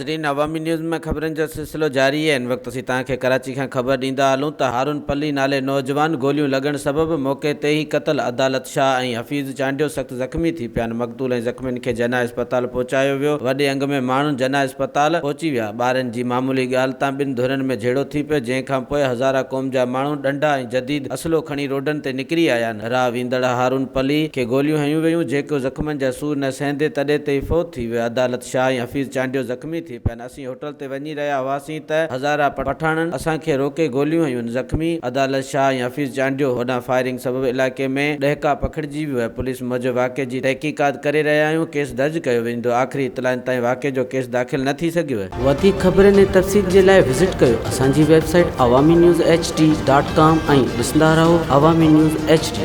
ناظرين عوامي نيوز ۾ خبرن جو سلسلو جاري آهي هن وقت اسين توهان کي ڪراچي کان خبر ڏيندا هلون ته هارون پلي نالي نوجوان گوليون لڳڻ سبب موقعي تي ئي قتل عدالت شاهه ۽ حفيظ چانڊيو سخت زخمي ٿي پيا آهن مقتول ۽ زخمين کي جناح اسپتال پهچايو ويو وڏي انگ ۾ ماڻهو جناح اسپتال پهچي ويا ٻارن جي معمولي ڳالهه تان ٻن ڌرين ۾ جهيڙو ٿي پيو جنهن کان پوء هزارا قوم جا ماڻهو ڏنڊا ۽ جديد اسلحو کڻي روڊن تي نڪري آيا آهن راهه ويندڙ هارون پلي کي گوليون هنيون ويون جيڪو زخمن جا سور نه سهندي تڏي تي ئي فوت ٿي ويو عدالت شاهه ۽ حفيظ چانڊيو زخمي ٿي پيا آهن. اسين هوٽل تي وڃي رهيا هئاسين ته هزارها پٺاڻن اسان کي روڪي گوليون هنيون. زخمي عدالت شاهه ۽ حفيظ چانڊيو هوڏانهن فائرنگ سبب علائقي ۾ ڏهڪاء پکڙجي ويو آهي. پوليس موجب واقعي جي تحقيقات ڪري رهيا آهيون، ڪيس درج ڪيو ويندو. آخري اطلاعن تائين واقعي جو ڪيس داخل نه ٿي سگهيو آهي. وڌيڪ خبرن ۽ تفصيل جي لاء وزٽ ڪيو اسان جي website Awami news H D dot com ۽ ڏسندا رهو عوامي نيوز ايڇ ڊي.